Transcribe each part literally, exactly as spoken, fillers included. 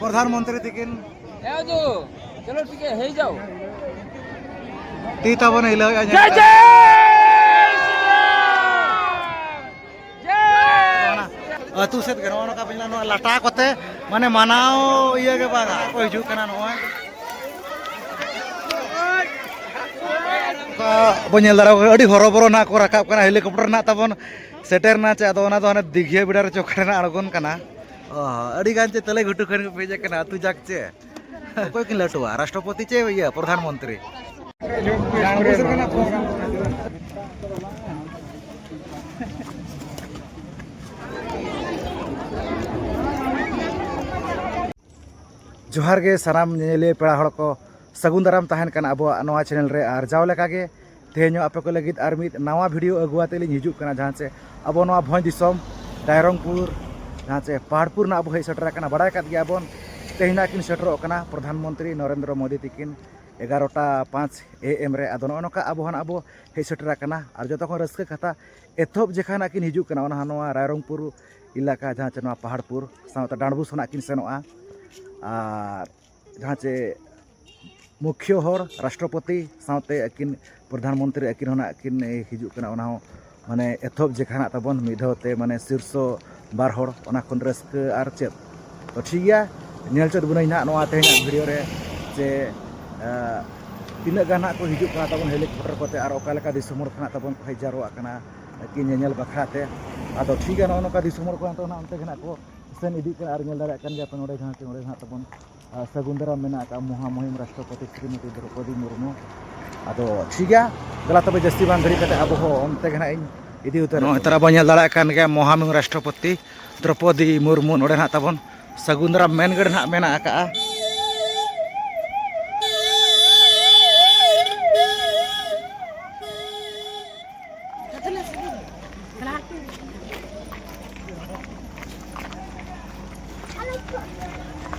ᱯᱨᱚᱫᱷᱟᱱ ᱢᱚᱱᱛᱨᱤ ᱛᱤᱠᱤᱱ ᱦᱮᱸ ᱡᱚ ᱪᱚᱞᱚ ᱴᱷᱤᱠ ᱦᱮ ᱦᱮᱡ ᱡᱟᱣ ᱛᱤ ᱛᱟᱵᱚᱱ ᱦᱤᱞᱟᱹᱣᱮᱫᱼᱟ᱾ ᱡᱟᱭ ᱧᱮᱞ ᱡᱟᱭ ᱟᱹᱛᱩ ᱥᱮᱫ ᱜᱮ ᱱᱚᱜᱼᱚ ᱱᱚᱝᱠᱟ ᱵᱮᱧ ᱱᱚᱣᱟ ᱞᱟᱴᱟ ᱠᱚᱛᱮ ᱢᱟᱱᱮ ᱢᱟᱱᱟᱣ ᱤᱭᱟᱹ ᱜᱮ ᱵᱟᱝᱟ ᱠᱚ ᱦᱤᱡᱩᱜ ᱠᱟᱱᱟ᱾ ᱱᱚᱜᱼᱚᱭ ᱚᱱᱠᱟ ᱵᱚᱱ ᱧᱮᱞ ᱫᱟᱲᱮᱭᱟᱜ ᱠᱟᱱᱟ, ᱟᱹᱰᱤ ᱦᱚᱨᱚᱵᱚᱨᱚ ᱱᱟᱜ ᱠᱚ ᱨᱟᱠᱟᱵ ᱠᱟᱱᱟ᱾ ᱦᱮᱞᱤᱠᱚᱯᱴᱟᱨ ᱱᱟᱜ ᱛᱟᱵᱚᱱ ᱥᱮᱴᱮᱨ ᱱᱟ ᱪᱮ, ᱟᱫᱚ ᱚᱱᱟ ᱫᱚ ᱦᱟᱱᱮ ᱫᱤᱜᱷᱤᱭᱟᱹ ᱵᱮᱲᱟ ᱨᱮ ᱪᱚᱠᱷᱟ ᱨᱮᱱᱟᱜ ᱟᱬᱜᱚᱱ ᱠᱟᱱᱟ᱾ ᱚ, ᱟᱹᱰᱤ ᱜᱟᱱ ᱪᱮ ᱛᱟᱞᱮ ᱜᱷᱩᱴᱩ ᱠᱷᱚᱱ ᱠᱚ ᱯᱮᱡᱮ ᱠᱟᱱᱟ ᱟᱹᱛᱩ ᱡᱟᱠ ᱪᱮ᱾ ᱚᱠᱚᱭ ᱠᱤᱱ ᱞᱟᱹᱴᱩᱣᱟ, ᱨᱟᱥᱴᱨᱚᱯᱚᱛᱤ ᱪᱮ ᱤᱭᱟᱹ ᱯᱨᱚᱫᱷᱟᱱ ᱢᱚᱱᱛᱨᱤ? ᱡᱚᱦᱟᱨ ᱜᱮ ᱥᱟᱱᱟᱢ ᱧᱮᱧᱮᱞᱤᱭᱟᱹ ᱯᱮᱲᱟ ᱦᱚᱲ ᱠᱚ, ᱥᱟᱹᱜᱩᱱ ᱫᱟᱨᱟᱢ ᱛᱟᱦᱮᱱ ᱠᱟᱱᱟ ᱟᱵᱚᱣᱟᱜ ᱱᱚᱣᱟ ᱪᱮᱱᱮᱞ ᱨᱮ᱾ ᱟᱨ ᱡᱟᱣ ᱞᱮᱠᱟᱜᱮ ᱛᱮᱦᱮᱧ ᱦᱚᱸ ᱟᱯᱮ ᱠᱚ ᱞᱟᱹᱜᱤᱫ ᱟᱨ ᱢᱤᱫ ᱱᱟᱣᱟ ᱵᱷᱤᱰᱤᱭᱳ ᱟᱹᱜᱩ ᱟᱛᱮ ᱞᱤᱧ ᱦᱤᱡᱩᱜ ᱠᱟᱱᱟ, ᱡᱟᱦᱟᱸ ᱪᱮ ᱟᱵᱚ ᱱᱚᱣᱟ ᱵᱷᱚᱸᱡᱽ ᱫᱤᱥᱚᱢ ᱨᱟᱭᱨᱚᱝᱯᱩᱨ, ᱡᱟᱦᱟᱸ ᱪᱮ ᱯᱟᱦᱟᱲᱯᱩᱨ ᱨᱮᱱᱟᱜ ᱟᱵᱚ ᱦᱮᱡ ᱥᱮᱴᱮᱨ ᱟᱠᱟᱱᱟ᱾ ᱵᱟᱲᱟᱭ ᱠᱟᱫ ᱜᱮᱭᱟ ᱵᱚᱱ, ᱛᱮᱦᱮᱧ ᱱᱟᱜ ᱠᱤᱱ ᱥᱮᱴᱮᱨᱚᱜ ᱠᱟᱱᱟ ᱯᱨᱚᱫᱷᱟᱱ ᱢᱚᱱᱛᱨᱤ ᱱᱚᱨᱮᱱᱫᱨᱚ ᱢᱳᱫᱤ ᱛᱤᱠᱤᱱ ᱮᱜᱟᱨᱚᱴᱟ ᱯᱟᱸᱪ ᱮ ᱮᱢ ᱨᱮ᱾ ᱟᱫᱚ ᱱᱚᱜᱼᱚ ᱱᱚᱝᱠᱟ ᱟᱵᱚ ᱦᱚᱸ ᱱᱟᱜ ᱵᱚ ᱦᱮᱡ ᱥᱮᱴᱮᱨ ᱟᱠᱟᱱᱟ᱾ ᱟᱨ ᱡᱚᱛᱚ ᱠᱷᱚᱱ ᱨᱟᱹᱥᱠᱟᱹ ᱠᱟᱛᱷᱟ, ᱮᱛᱚᱦᱚᱵ ᱡᱮᱠᱷᱟ ᱱᱟᱜ ᱠᱤᱱ ᱦᱤᱡᱩᱜ ᱠᱟᱱᱟ, ᱚᱱᱟ ᱦᱚᱸ ᱱᱚᱣᱟ ᱨᱟᱭᱨᱚᱝᱯᱩᱨ ᱮᱞᱟᱠᱟ, ᱡᱟᱦᱟᱸ ᱪᱮ ᱱᱚᱣᱟ ᱯᱟᱦᱟᱲᱯᱩᱨ ᱥᱟᱶᱛᱮ ᱰᱟᱸᱰᱵᱩᱥ ᱦᱚᱸ ᱱᱟᱜ ᱠᱤᱱ ᱥᱮᱱᱚᱜᱼᱟ᱾ ᱟᱨ ᱡᱟᱦᱟᱸ ᱪᱮ ᱢᱩᱠᱷᱭᱟᱹ ᱦᱚᱲ ᱨᱟᱥᱴᱨᱚᱯᱚᱛᱤ ᱥᱟᱶᱛᱮ ᱟᱹᱠᱤᱱ ᱯᱨᱚᱫᱷᱟᱱ ᱢᱚᱱᱛᱨᱤ ᱟᱹᱠᱤᱱ ᱦᱚᱸ ᱱᱟᱜ ᱠᱤᱱ ᱦᱤᱡᱩᱜ ᱠᱟᱱᱟ, ᱚᱱᱟ ᱦᱚᱸ ᱢᱟᱱᱮ ᱮᱛᱚᱦᱚᱵ ᱡᱮᱠᱷᱟ ᱱᱟᱜ ᱛᱟᱵᱚᱱ ᱢᱤᱫ ᱫᱷᱟᱣ ᱛᱮ ᱢᱟᱱᱮ ᱥᱤᱨᱥᱚ ᱵᱟᱨ ᱦᱚᱲ, ᱚᱱᱟ ᱠᱷᱚᱱ ᱨᱟᱹᱥᱠᱟᱹ ᱟᱨ ᱪᱮᱫ᱾ ᱛᱚ ᱴᱷᱤᱠ ᱜᱮᱭᱟ, ᱧᱮᱞ ᱪᱮᱫ ᱵᱚᱱᱟᱹᱧ ᱱᱟᱜ ᱱᱚᱣᱟ ᱛᱮᱦᱮᱧᱟᱜ ᱵᱷᱤᱰᱤᱭᱳ ᱨᱮ ᱡᱮ ᱟᱸ, ᱛᱤᱱᱟᱹᱜ ᱜᱟᱱ ᱦᱟᱸᱜ ᱠᱚ ᱦᱤᱡᱩᱜ ᱠᱟᱱᱟ ᱛᱟᱵᱚᱱ ᱦᱮᱞᱤᱠᱚᱯᱴᱟᱨ ᱠᱚᱛᱮ ᱟᱨ ᱚᱠᱟ ᱞᱮᱠᱟ ᱫᱤᱥᱚᱢ ᱦᱚᱲ ᱠᱷᱚᱱᱟᱜ ᱛᱟᱵᱚᱱ ᱠᱚ ᱦᱮᱡ ᱡᱟᱣᱨᱟᱜ ᱠᱟᱱᱟ ᱟᱹᱠᱤᱱ ᱧᱮᱧᱮᱞ ᱵᱟᱠᱷᱨᱟ ᱛᱮ᱾ ᱟᱫᱚ ᱴᱷᱤᱠ ᱜᱮᱭᱟ, ᱱᱚᱜᱼᱚ ᱱᱚᱝᱠᱟ ᱫᱤᱥᱚᱢ ᱦᱚᱲ ᱠᱚ ᱱᱤᱛᱚᱜ ᱱᱟᱜ ᱚᱱᱛᱮ ᱜᱮ ᱱᱟᱜ ᱠᱚ ᱥᱮᱱ ᱤᱫᱤᱜ ᱠᱟᱱᱟ᱾ ᱟᱨ ᱧᱮᱞ ᱫᱟᱲᱮᱭᱟᱜ ᱠᱟᱱ ᱜᱮᱭᱟ ᱯᱮ ᱱᱚᱰᱮ ᱡᱟᱦᱟᱸ ᱪᱮ ᱱᱚᱰᱮ ᱱᱟᱜ ᱛᱟᱵᱚᱱ ᱟᱨ ᱥᱟᱹᱜᱩᱱ ᱫᱟᱨᱟᱢ ᱢᱮᱱᱟᱜ ᱟᱠᱟᱫ ᱢᱚᱦᱟᱢᱩᱦᱤᱢ ᱨᱟᱥᱴᱨᱚᱯᱚᱛᱤ ᱥᱨᱤᱢᱚᱛᱤ ᱫᱨᱚᱯᱚᱫᱤ ᱢᱩᱨᱢᱩ᱾ ᱟᱫᱚ ᱴᱷᱤᱠ ᱜᱮᱭᱟ, ᱫᱮᱞᱟ ᱛᱚᱵᱮ ᱡᱟᱹᱥᱛᱤ ᱵᱟᱝ ᱜᱷᱟᱹᱲᱤ ᱠᱟᱛᱮ ᱟᱵᱚ ᱦᱚᱸ ᱚᱱᱛᱮ ᱜᱮ ᱱᱟᱜ ᱤᱧ ᱤᱫᱤ ᱩᱛᱟᱹᱨ ᱱᱚᱜᱼᱚᱭ ᱛᱟᱨᱟ ᱵᱚᱱ ᱧᱮᱞ ᱫᱟᱲᱮᱭᱟᱜ ᱠᱟᱱ ᱜᱮᱭᱟ ᱢᱚᱦᱟᱢᱩᱦᱤᱢ ᱨᱟᱥᱴᱨᱚᱯᱚᱛᱤ ᱫᱨᱚᱯᱚᱫᱤ ᱢᱩᱨᱢᱩ ᱱᱚᱰᱮ ᱱᱟᱜ ᱛᱟᱵᱚᱱ ᱥᱟᱹᱜᱩᱱ ᱫᱟᱨᱟᱢ ᱢᱮᱱ ᱜᱟᱹᱰ ᱱᱟᱜ ᱢᱮᱱᱟᱜ ᱟᱠᱟᱫᱼᱟ᱾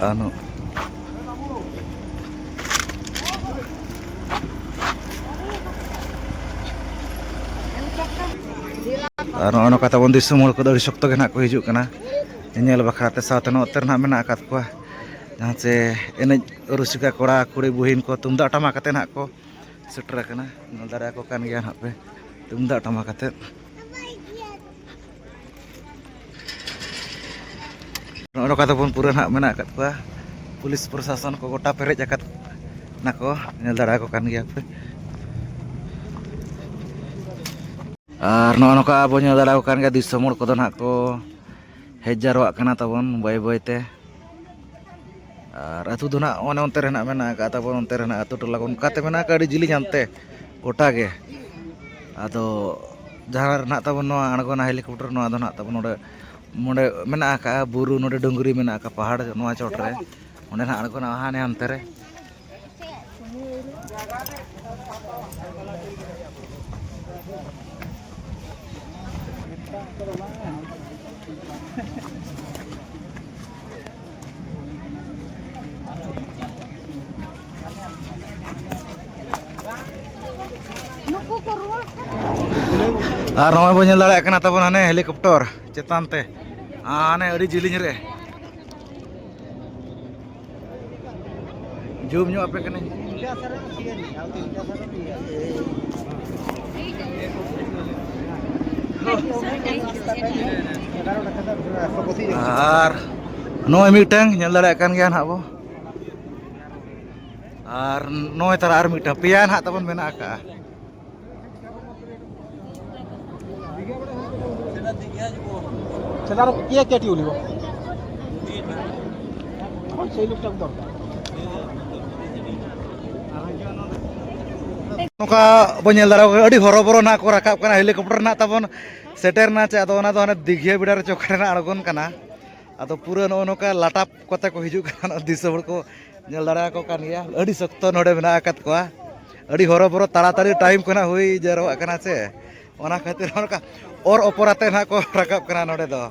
ᱟᱨ ᱱᱚ- ᱟᱨ ᱱᱚᱜᱼᱚ ᱱᱚᱝᱠᱟ ᱛᱟᱵᱚᱱ ᱫᱤᱥᱚᱢ ᱦᱚᱲ ᱠᱚᱫᱚ ᱟᱹᱰᱤ ᱥᱚᱠᱛᱚ ᱜᱮ ᱱᱟᱜ ᱠᱚ ᱦᱤᱡᱩᱜ ᱠᱟᱱᱟ ᱧᱮᱧᱮᱞ ᱵᱟᱠᱷᱨᱟ ᱛᱮ᱾ ᱥᱟᱶᱛᱮ ᱱᱚᱛᱮ ᱨᱮ ᱱᱟᱜ ᱢᱮᱱᱟᱜ ᱟᱠᱟᱫ ᱠᱚᱣᱟ ᱡᱟᱦᱟᱸ ᱪᱮ ᱮᱱᱮᱡ ᱨᱩᱥᱤᱠᱟ ᱠᱚᱲᱟ ᱠᱩᱲᱤ ᱵᱩᱦᱤᱱ ᱠᱚ ᱛᱩᱢᱫᱟᱜ ᱴᱟᱢᱟᱠ ᱟᱛᱮ ᱱᱟᱦᱟᱜ ᱠᱚ ᱥᱮᱴᱮᱨ ᱟᱠᱟᱱᱟ᱾ ᱧᱮᱞ ᱫᱟᱲᱮᱭᱟᱠᱚ ᱠᱟᱱ ᱜᱮᱭᱟ ᱱᱟᱦᱟᱜ ᱯᱮ, ᱛᱩᱢᱫᱟᱜ ᱴᱟᱢᱟᱠ ᱟᱛᱮ᱾ ᱱᱚᱜᱼᱚ ᱱᱚᱝᱠᱟ ᱛᱟᱵᱚᱱ ᱯᱩᱨᱟᱹ ᱱᱟᱦᱟᱜ ᱢᱮᱱᱟᱜ ᱟᱠᱟᱫ ᱠᱚᱣᱟ, ᱯᱩᱞᱤᱥ ᱯᱨᱚᱥᱟᱥᱚᱱ ᱠᱚ ᱜᱚᱴᱟ ᱯᱮᱨᱮᱡ ᱟᱠᱟᱫ ᱱᱟᱠᱚ, ᱧᱮᱞ ᱫᱟᱲᱮᱭᱟᱠᱚ ᱠᱟᱱ ᱜᱮᱭᱟ ᱯᱮ᱾ ᱟᱨ ᱱᱚᱜᱼᱚ ᱱᱚᱝᱠᱟ ᱟᱵᱚ ᱧᱮᱞ ᱫᱟᱲᱮᱭᱟᱠᱚ ᱠᱟᱱ ᱜᱮᱭᱟ, ᱫᱤᱥᱚᱢ ᱦᱚᱲ ᱠᱚᱫᱚ ᱱᱟᱦᱟᱜ ᱠᱚ ᱦᱮᱡ ᱡᱟᱨᱣᱟᱜ ᱠᱟᱱᱟ ᱛᱟᱵᱚᱱ ᱵᱟᱹᱭ ᱵᱟᱹᱭ ᱛᱮ᱾ ᱟᱨ ᱟᱹᱛᱩ ᱫᱚ ᱱᱟᱦᱟᱜ ᱚᱱᱮ ᱚᱱᱛᱮ ᱨᱮ ᱱᱟᱦᱟᱜ ᱢᱮᱱᱟᱜ ᱟᱠᱟᱫ ᱛᱟᱵᱚᱱ, ᱚᱱᱛᱮ ᱨᱮ ᱱᱟᱦᱟᱜ ᱟᱹᱛᱩ ᱴᱚᱞᱟ ᱠᱚ ᱚᱱᱠᱟᱛᱮ ᱢᱮᱱᱟᱜ ᱟᱠᱟᱫ, ᱟᱹᱰᱤ ᱡᱤᱞᱤᱧ ᱦᱟᱱᱛᱮ ᱜᱚᱴᱟ ᱜᱮ᱾ ᱟᱫᱚ ᱡᱟᱦᱟᱸ ᱨᱮ ᱱᱟᱦᱟᱜ ᱛᱟᱵᱚᱱ ᱱᱚᱣᱟ ᱟᱬᱜᱚᱱᱟ ᱦᱮᱞᱤᱠᱚᱯᱴᱟᱨ, ᱱᱚᱣᱟ ᱫᱚ ᱱᱟᱦᱟᱜ ᱛᱟᱵᱚᱱ ᱱᱚᱰᱮ, ᱱᱚᱰᱮ ᱢᱮᱱᱟᱜ ᱟᱠᱟᱫᱼᱟ ᱵᱩᱨᱩ, ᱱᱚᱰᱮ ᱰᱩᱝᱨᱤ ᱢᱮᱱᱟᱜ ᱟᱠᱟᱫᱼᱟ, ᱯᱟᱦᱟᱲ, ᱱᱚᱣᱟ ᱪᱚᱴ ᱨᱮ ᱚᱸᱰᱮ ᱱᱟᱦᱟᱜ ᱟᱬᱜᱚᱱᱟ ᱦᱟᱱᱮ ᱦᱟᱱᱛᱮ ᱨᱮ᱾ ᱟᱨ ᱱᱚᱜᱼᱚᱭ ᱵᱚᱱ ᱧᱮᱞ ᱫᱟᱲᱮᱭᱟᱜ ᱠᱟᱱᱟ ᱛᱟᱵᱚᱱ ᱦᱟᱱᱮ ᱦᱮᱞᱤᱠᱚᱯᱴᱚᱨ ᱪᱮᱛᱟᱱ ᱛᱮ, ᱦᱟᱱᱮ ᱟᱹᱰᱤ ᱡᱤᱞᱤᱧ ᱨᱮ᱾ ᱡᱩᱢ ᱧᱚᱜ ᱟᱯᱮ ᱠᱟᱹᱱᱟᱹᱧ᱾ ᱟᱨ ᱱᱚᱜᱼᱚᱭ ᱢᱤᱫᱴᱟᱝ ᱧᱮᱞ ᱫᱟᱲᱮᱭᱟᱜ ᱠᱟᱱ ᱜᱮᱭᱟ ᱱᱟᱦᱟᱜ ᱵᱚ᱾ ᱟᱨ ᱱᱚᱜᱼᱚᱭ ᱛᱟᱨᱟ ᱟᱨ ᱢᱤᱫᱴᱟᱝ, ᱯᱮᱭᱟ ᱱᱟᱦᱟᱜ ᱛᱟᱵᱚᱱ ᱢᱮᱱᱟᱜ ᱟᱠᱟᱜᱼᱟ᱾ ସେଟାର କିଏ କେଟି ଉଡ଼ିବ? ହଁ, ସେଇ ଲୋକଟାକୁ ଦରକାର। ᱱᱚᱝᱠᱟ ᱵᱚᱱ ᱧᱮᱞ ᱫᱟᱲᱮᱭᱟᱜ ᱠᱟᱱᱟ, ᱟᱹᱰᱤ ᱦᱚᱨᱚᱵᱚᱨᱚ ᱱᱟᱦᱟᱜ ᱠᱚ ᱨᱟᱠᱟᱵ ᱠᱟᱱᱟ, ᱦᱮᱞᱤᱠᱚᱯᱴᱟᱨ ᱱᱟᱦᱟᱜ ᱛᱟᱵᱚᱱ ᱥᱮᱴᱮᱨ ᱮᱱᱟ ᱪᱮ, ᱟᱫᱚ ᱚᱱᱟ ᱫᱚ ᱦᱟᱱᱮ ᱫᱤᱜᱷᱤᱭᱟᱹ ᱵᱮᱲᱟ ᱨᱮ ᱪᱚᱠᱟ ᱨᱮ ᱱᱟᱦᱟᱜ ᱟᱬᱜᱚᱱ ᱠᱟᱱᱟ᱾ ᱟᱫᱚ ᱯᱩᱨᱟᱹ ᱱᱚᱜᱼᱚ ᱱᱚᱝᱠᱟ ᱞᱟᱴᱟᱯ ᱠᱚᱛᱮ ᱠᱚ ᱦᱤᱡᱩᱜ ᱠᱟᱱᱟ, ᱫᱤᱥᱚᱢ ᱦᱚᱲ ᱠᱚ ᱧᱮᱞ ᱫᱟᱲᱮᱭᱟᱠᱚ ᱠᱟᱱ ᱜᱮᱭᱟ, ᱟᱹᱰᱤ ᱥᱚᱠᱛᱚ ᱱᱚᱰᱮ ᱢᱮᱱᱟᱜ ᱟᱠᱟᱫ ᱠᱚᱣᱟ᱾ ᱟᱹᱰᱤ ᱦᱚᱨᱚᱵᱚᱨᱚ, ᱛᱟᱲᱟᱛᱟᱲᱤ ᱴᱟᱭᱤᱢ ᱠᱷᱚᱱᱟᱜ ᱦᱩᱭ ᱡᱟᱣᱨᱟᱜ ᱠᱟᱱᱟ ᱥᱮ, ᱚᱱᱟ ᱠᱷᱟᱹᱛᱤᱨ ᱚᱱᱠᱟ ᱚᱨ ᱚᱯᱚᱨ ᱟᱛᱮ ᱱᱟᱦᱟᱜ ᱠᱚ ᱨᱟᱠᱟᱵ ᱠᱟᱱᱟ ᱱᱚᱰᱮ ᱫᱚ᱾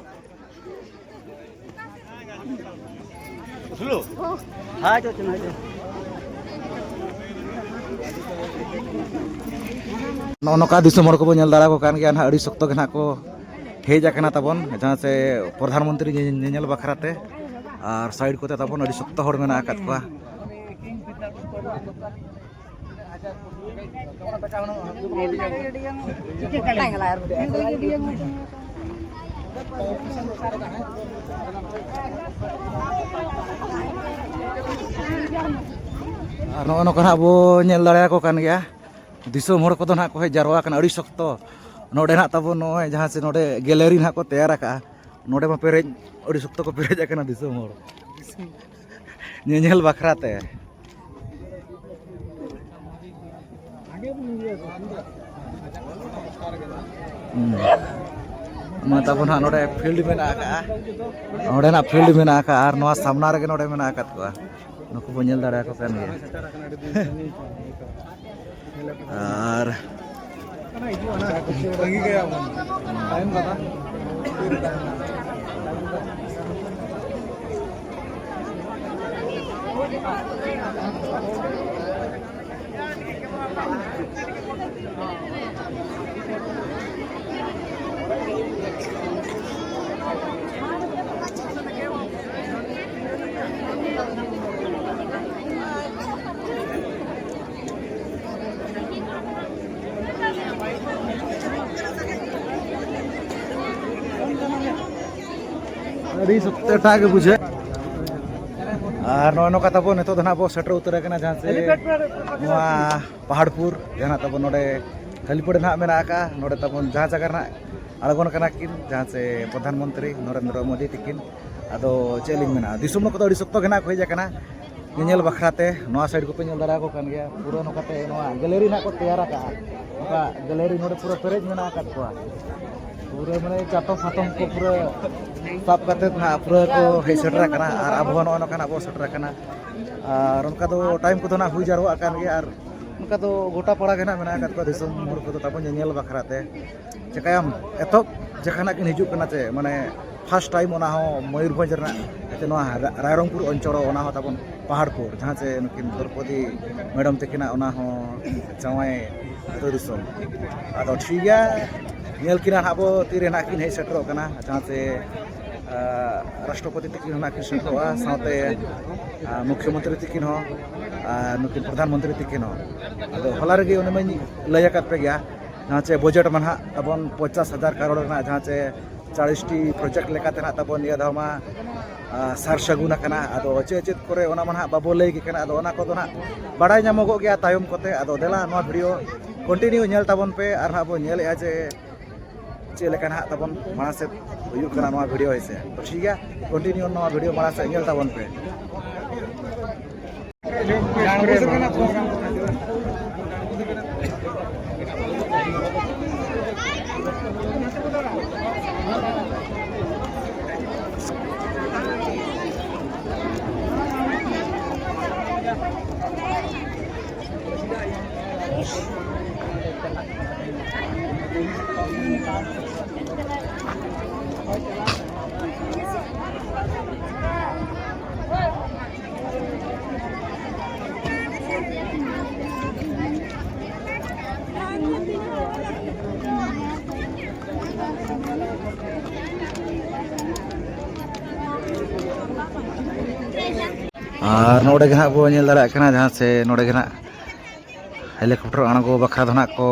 ᱱᱚᱜᱼᱚ ᱱᱚᱝᱠᱟ ᱫᱤᱥᱚᱢ ᱦᱚᱲ ᱠᱚᱵᱚᱱ ᱧᱮᱞ ᱫᱟᱲᱮᱭᱟᱠᱚ ᱠᱟᱱ ᱜᱮᱭᱟ ᱱᱟᱦᱟᱜ, ᱟᱹᱰᱤ ᱥᱚᱠᱛᱚ ᱜᱮ ᱱᱟᱦᱟᱜ ᱠᱚ ᱦᱮᱡ ᱟᱠᱟᱱᱟ ᱛᱟᱵᱚᱱ, ᱡᱟᱦᱟᱸ ᱥᱮ ᱯᱨᱚᱫᱷᱟᱱ ᱢᱚᱱᱛᱨᱤ ᱧᱮ-, ᱧᱮᱧᱮᱞ ᱵᱟᱠᱷᱨᱟ ᱛᱮ᱾ ᱟᱨ ᱥᱟᱭᱤᱰ ᱠᱚᱛᱮ ᱛᱟᱵᱚᱱ ᱟᱹᱰᱤ ᱥᱚᱠᱛᱚ ᱦᱚᱲ ᱢᱮᱱᱟᱜ ᱟᱠᱟᱫ ᱠᱚᱣᱟ᱾ ᱟᱨ ᱱᱚᱜᱼᱚ ᱱᱚᱝᱠᱟ ᱱᱟᱜ ᱵᱚ ᱧᱮᱞ ᱫᱟᱲᱮᱭᱟᱠᱚ ᱠᱟᱱ ᱜᱮᱭᱟ᱾ ᱫᱤᱥᱚᱢ ᱦᱚᱲ ᱠᱚᱫᱚ ᱱᱟᱦᱟᱜ ᱠᱚ ᱦᱮᱡ ᱡᱟᱨᱣᱟ ᱟᱠᱟᱱᱟ ᱟᱹᱰᱤ ᱥᱚᱠᱛᱚ᱾ ᱱᱚᱰᱮ ᱱᱟᱦᱟᱜ ᱛᱟᱵᱚᱱ ᱱᱚᱜᱼᱚᱭ ᱡᱟᱦᱟᱸ ᱥᱮ ᱱᱚᱰᱮ ᱜᱮᱞᱟᱨᱤ ᱱᱟᱦᱟᱜ ᱠᱚ ᱛᱮᱭᱟᱨ ᱟᱠᱟᱜᱼᱟ, ᱱᱚᱰᱮ ᱢᱟ ᱯᱮᱨᱮᱡ, ᱟᱹᱰᱤ ᱥᱚᱠᱛᱚ ᱠᱚ ᱯᱮᱨᱮᱡ ᱟᱠᱟᱱᱟ ᱫᱤᱥᱚᱢ ᱦᱚᱲ ᱧᱮᱧᱮᱞ ᱵᱟᱠᱷᱨᱟ ᱛᱮ᱾ ᱦᱩᱸ᱾ ᱢᱟ ᱛᱟᱵᱚᱱ ᱦᱟᱸᱜ ᱱᱚᱰᱮ ᱯᱷᱤᱞᱰ ᱢᱮᱱᱟᱜ ᱟᱠᱟᱜᱼᱟ, ᱱᱚᱰᱮᱱᱟᱜ ᱯᱷᱤᱞᱰ ᱢᱮᱱᱟᱜ ᱟᱠᱟᱜᱼᱟ ᱟᱨ ᱱᱚᱣᱟ ᱥᱟᱢᱱᱟ ᱨᱮᱜᱮ ᱱᱚᱰᱮ ᱢᱮᱱᱟᱜ ᱟᱠᱟᱫ ᱠᱚᱣᱟ᱾ ᱱᱩᱠᱩ ᱵᱚᱱ ᱧᱮᱞ ᱫᱟᱲᱮᱭᱟᱠᱚ ᱠᱟᱱ ᱜᱮᱭᱟ᱾ ᱟᱨ ᱟᱹᱰᱤ ᱥᱚᱠᱛᱚ ᱮᱴᱟᱜ ᱜᱮ ᱵᱩᱡᱷᱟᱹᱜ᱾ ᱟᱨ ᱱᱚᱜᱼᱚᱭ ᱱᱚᱝᱠᱟ ᱛᱟᱵᱚ ᱱᱤᱛᱚᱜ ᱫᱚ ᱱᱟᱦᱟᱜ ᱵᱚ ᱥᱮᱴᱮᱨ ᱩᱛᱟᱹᱨ ᱟᱠᱟᱱᱟ ᱡᱟᱦᱟᱸ ᱥᱮ ᱱᱚᱣᱟ ᱯᱟᱦᱟᱲᱯᱩᱨ, ᱡᱟᱦᱟᱸ ᱛᱟᱵᱚ ᱱᱚᱰᱮ helipad ᱱᱟᱦᱟᱜ ᱢᱮᱱᱟᱜ ᱟᱠᱟᱫᱼᱟ᱾ ᱱᱚᱰᱮ ᱛᱟᱵᱚᱱ ᱡᱟᱦᱟᱸ ᱡᱟᱭᱜᱟ ᱨᱮᱱᱟᱜ ᱟᱬᱜᱚᱱ ᱠᱟᱱᱟ ᱠᱤᱱ, ᱡᱟᱦᱟᱸ ᱥᱮ ᱯᱨᱚᱫᱷᱟᱱ ᱢᱚᱱᱛᱨᱤ ᱱᱚᱨᱮᱱᱫᱨᱚ ᱢᱳᱫᱤ ᱛᱤᱠᱤᱱ᱾ ᱟᱫᱚ ᱪᱮᱫ ᱞᱤᱧ ᱢᱮᱱᱟ, ᱫᱤᱥᱚᱢ ᱨᱮᱱ ᱠᱚᱫᱚ ᱟᱹᱰᱤ ᱥᱚᱠᱛᱚ ᱜᱮ ᱱᱟᱦᱟᱜ ᱠᱚ ᱦᱮᱡ ᱟᱠᱟᱱᱟ ᱧᱮᱧᱮᱞ ᱵᱟᱠᱷᱨᱟ ᱛᱮ᱾ ᱱᱚᱣᱟ ᱥᱟᱭᱤᱰ ᱠᱚᱯᱮ ᱧᱮᱞ ᱫᱟᱲᱮᱭᱟᱠᱚ ᱠᱟᱱ ᱜᱮᱭᱟ, ᱯᱩᱨᱟᱹ ᱱᱚᱝᱠᱟᱛᱮ ᱱᱚᱣᱟ ᱜᱮᱞᱟᱨᱤ ᱱᱟᱦᱟᱜ ᱠᱚ ᱛᱮᱭᱟᱨ ᱟᱠᱟᱫᱼᱟ᱾ ᱱᱚᱝᱠᱟ ᱜᱮᱞᱟᱨᱤ ᱱᱚᱰᱮ ᱯᱩᱨᱟᱹ ᱯᱮᱨᱮᱡ ᱢᱮᱱᱟᱜ ᱟᱠᱟᱫ ᱠᱚᱣᱟ, ᱯᱩᱨᱟᱹ ᱢᱟᱱᱮ ᱪᱟᱛᱚᱢ ᱥᱟᱛᱚᱢ ᱠᱚ ᱯᱩᱨᱟᱹ ᱥᱟᱵ ᱠᱟᱛᱮ ᱱᱟᱦᱟᱜ ᱯᱩᱨᱟᱹ ᱠᱚ ᱦᱮᱡ ᱥᱮᱴᱮᱨ ᱟᱠᱟᱱᱟ᱾ ᱟᱨ ᱟᱵᱚ ᱦᱚᱸ ᱱᱚᱜᱼᱚᱭ ᱱᱚᱝᱠᱟ ᱱᱟᱦᱟᱜ ᱵᱚ ᱥᱮᱴᱮᱨ ᱟᱠᱟᱱᱟ᱾ ᱟᱨ ᱚᱱᱠᱟ ᱫᱚ ᱴᱟᱭᱤᱢ ᱠᱚᱫᱚ ᱱᱟᱦᱟᱜ ᱦᱩᱭ ᱡᱟᱨᱣᱟᱜ ᱠᱟᱱ ᱜᱮᱭᱟ᱾ ᱟᱨ ᱚᱱᱠᱟ ᱫᱚ ᱜᱚᱴᱟ ᱯᱟᱲᱟ ᱜᱮ ᱱᱟᱦᱟᱜ ᱢᱮᱱᱟᱜ ᱟᱠᱟᱫ ᱠᱚᱣᱟ ᱫᱤᱥᱚᱢ ᱦᱚᱲ ᱠᱚᱫᱚ ᱛᱟᱵᱚᱱ ᱧᱮᱧᱮᱞ ᱵᱟᱠᱷᱨᱟ ᱛᱮ᱾ ᱪᱤᱠᱟᱹᱭᱟᱢ, ᱮᱛᱚᱦᱚᱵ ᱡᱟᱦᱟᱱᱟᱜ ᱠᱤᱱ ᱦᱤᱡᱩᱜ ᱠᱟᱱᱟ ᱪᱮ, ᱢᱟᱱᱮ first time ᱚᱱᱟ ᱦᱚᱸ ᱢᱚᱭᱩᱨᱵᱷᱚᱸᱡᱽ ᱨᱮᱱᱟᱜ, ᱪᱮ ᱱᱚᱣᱟ ᱨᱟ-, ᱨᱟᱭᱨᱚᱝᱯᱩᱨ ᱚᱧᱪᱚᱞ, ᱚᱱᱟ ᱦᱚᱸ ᱛᱟᱵᱚᱱ ᱯᱟᱦᱟᱲᱯᱩᱨ, ᱡᱟᱦᱟᱸ ᱪᱮ ᱱᱩᱠᱤᱱ ᱫᱨᱚᱯᱚᱫᱤ ᱢᱮᱰᱟᱢ ᱛᱟᱹᱠᱤᱱᱟᱜ ᱚᱱᱟ ᱦᱚᱸ ᱡᱟᱶᱟᱭ ᱟᱹᱛᱩ ᱫᱤᱥᱚᱢ᱾ ᱟᱫᱚ ᱴᱷᱤᱠ ᱜᱮᱭᱟ, ᱧᱮᱞ ᱠᱤᱱᱟ ᱱᱟᱦᱟᱜ ᱵᱚ ᱛᱤᱨᱮ ᱱᱟᱦᱟᱜ ᱠᱤᱱ ᱦᱮᱡ ᱥᱮᱴᱮᱨᱚᱜ ᱠᱟᱱᱟ, ᱡᱟᱦᱟᱸ ᱪᱮ ᱨᱟᱥᱴᱨᱚᱯᱚᱛᱤ ᱛᱤᱠᱤᱱ ᱦᱚᱸ ᱱᱟᱜ ᱠᱤᱱ ᱥᱮᱴᱮᱨᱚᱜᱼᱟ, ᱥᱟᱶᱛᱮ ᱟᱨ ᱢᱩᱠᱷᱭᱚᱢᱚᱱᱛᱨᱤ ᱛᱤᱠᱤᱱ ᱦᱚᱸ ᱟᱨ ᱱᱩᱠᱤᱱ ᱯᱨᱚᱫᱷᱟᱱ ᱢᱚᱱᱛᱨᱤ ᱛᱤᱠᱤᱱ ᱦᱚᱸ᱾ ᱟᱫᱚ ᱦᱚᱞᱟ ᱨᱮᱜᱮ ᱚᱱᱮ ᱢᱟᱧ ᱞᱟᱹᱭ ᱟᱠᱟᱫ ᱯᱮ ᱜᱮᱭᱟ, ᱡᱟᱦᱟᱸ ᱪᱮ ᱵᱟᱡᱮᱴ ᱢᱟ ᱱᱟᱦᱟᱜ ᱛᱟᱵᱚᱱ ᱯᱚᱧᱪᱟᱥ ᱦᱟᱡᱟᱨ ᱠᱟᱨᱳᱲ ᱨᱮᱱᱟᱜ, ᱡᱟᱦᱟᱸ ᱪᱮ ᱪᱟᱲᱤᱥ ᱴᱤ ᱯᱨᱚᱡᱮᱠᱴ ᱞᱮᱠᱟᱛᱮ ᱱᱟᱦᱟᱜ ᱛᱟᱵᱚᱱ ᱱᱤᱭᱟᱹ ᱫᱷᱟᱣ ᱢᱟ ᱟᱨ ᱥᱟᱨ ᱥᱟᱹᱜᱩᱱ ᱟᱠᱟᱱᱟ᱾ ᱟᱫᱚ ᱪᱮᱫ ᱪᱮᱫ ᱠᱚᱨᱮ, ᱚᱱᱟ ᱢᱟ ᱱᱟᱦᱟᱜ ᱵᱟᱵᱚ ᱞᱟᱹᱭ ᱜᱮ ᱠᱟᱱᱟ, ᱟᱫᱚ ᱚᱱᱟ ᱠᱚᱫᱚ ᱱᱟᱦᱟᱜ ᱵᱟᱲᱟᱭ ᱧᱟᱢᱚᱜᱚᱜ ᱜᱮᱭᱟ ᱛᱟᱭᱚᱢ ᱠᱚᱛᱮ᱾ ᱟᱫᱚ ᱫᱮᱞᱟ, ᱱᱚᱣᱟ ᱵᱷᱤᱰᱤᱭᱳ ᱠᱚᱱᱴᱤᱱᱤᱭᱩ ᱧᱮᱞ ᱛᱟᱵᱚᱱ ᱯᱮ, ᱟᱨ ᱱᱟᱦᱟᱜ ᱵᱚᱱ ᱧᱮᱞᱮᱜᱼᱟ ᱡᱮ ᱪᱮᱫ ᱞᱮᱠᱟ ᱱᱟᱦᱟᱜ ᱛᱟᱵᱚᱱ ᱢᱟᱲᱟᱝ ᱥᱮᱫ ᱦᱩᱭᱩᱜ ᱠᱟᱱᱟ ᱱᱚᱣᱟ ᱵᱷᱤᱰᱤᱭᱳ᱾ ᱦᱮᱸ ᱥᱮ? ᱛᱚ ᱴᱷᱤᱠ ᱜᱮᱭᱟ, ᱠᱚᱱᱴᱤᱱᱤᱭᱩ ᱱᱚᱣᱟ ᱵᱷᱤᱰᱤᱭᱳ ᱢᱟᱲᱟᱝ ᱥᱮᱫ ᱧᱮᱞ ᱛᱟᱵᱚᱱ ᱯᱮ᱾ ᱟᱨ ᱱᱚᱰᱮ ᱜᱮ ᱦᱟᱸᱜ ᱵᱚ ᱧᱮᱞ ᱫᱟᱲᱮᱭᱟᱜ ᱠᱟᱱᱟ, ᱡᱟᱦᱟᱸ ᱥᱮ ᱱᱚᱰᱮ ᱜᱮ ᱦᱟᱸᱜ ᱦᱮᱞᱤᱠᱚᱯᱴᱟᱨ ᱟᱬᱜᱚ ᱵᱟᱠᱷᱨᱟ ᱫᱚ ᱦᱟᱸᱜ ᱠᱚ